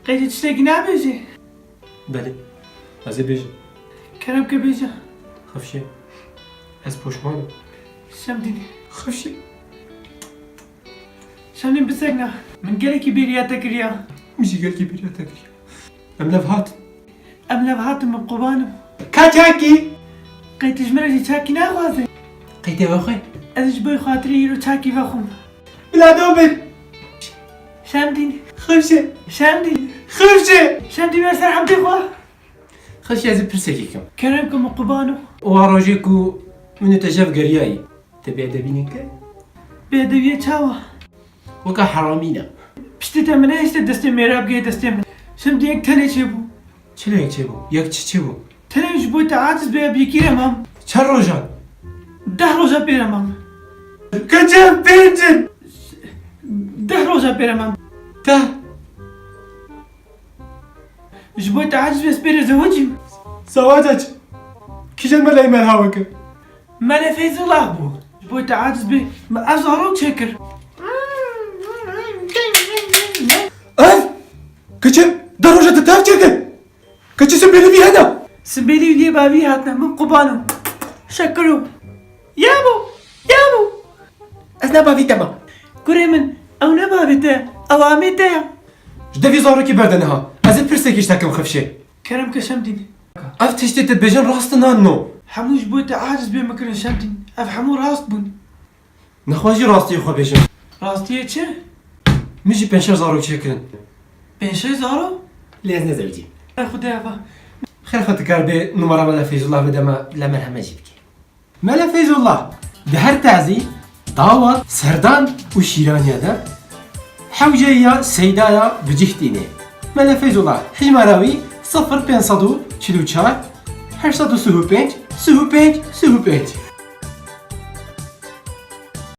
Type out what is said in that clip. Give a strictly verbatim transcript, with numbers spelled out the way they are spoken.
Qey tu tiştekî nabêjî? Belê. Ez ê bêjim. Kerem ke bêje. Xifşê. Ez poşman im. Şemdîn. Xifşê. Şemdîn bisekna. Min gelekî bêriya te kiriya. Min jî gelekî bêriya te kiriya. Em lev hatin. Em lev hatin, min quban im. Ka çakî? Qey tu ji min re jî çakî naxwazî? Qey tê vexwe? Ez ji bo xatirê îro çakî vexwim. Bila do bin. Şemdîn. Xifşê. Şemdîn. Xifşê. Şemdîn, wer ser hemdê xwe. Xifşê, ez ê pirsekê kim. Kerem ke, min quban im. Û a rojê ku min û te jev geriyayî, te bêedebî neke? Bêedebiyê çawa? Weke heramî ne. Piştî te min nehişte destê mêra bigihê destê min. Şemdîn, yek tenê çêbû. Çi lê yek çêbû? Yek çi çêbû? Tenê ji bo te aciz bê, bi yekî re mam. Çend rojan? Deh roja pê re mam. Keçe pêncin. Deh roja pê re mam. Deh. Ji bo te aciz bê, ez pê re zewicîm. Zewaca çi? Kîjan meleyê me haweke? Mele Feyzullah bû. Ji bo te aciz bê, me ev zarok çêkir. Ev? Keçe, deh roja te tev çêkir? Keçi simbêlî vî hene? Simbêlî wî lê bavî hatine, min quban im. Şekiro. Yabo! Yabo! Ez ne bavî te me. Kurê min, ew ne bavê te, ew amê te ye. Ji devî zarokî berde niha. Ez ê pirsekî ji te kim, Xifşê. Kerem ke Şemdîn. Ev tiştê tu dibêjin rast in an no? Hemû ji bo te aciz bê min kirin Şemdîn. Ev hemû rast bûn. Nexwe jî rastiyê xwe bêjim. Rastiyê çi? Min jî pênc şeş zarok çêkirin. Pênc şeş zarok? Lê ez nezewicîm. Ay Xwedê eva. Xêr xwe dikar bê numara Mele Feyzullah bide me, le merheme jî bike. Mele Feyzullah di her tazî, dawat, serdan û şîraniya de hewceya Seydaya bi cih tîne. Mele Feyzullah, hejmara wî sifir pênc sed û çil û çar, heşt sed û sih û pênc, sih û pênc, sih û pênc.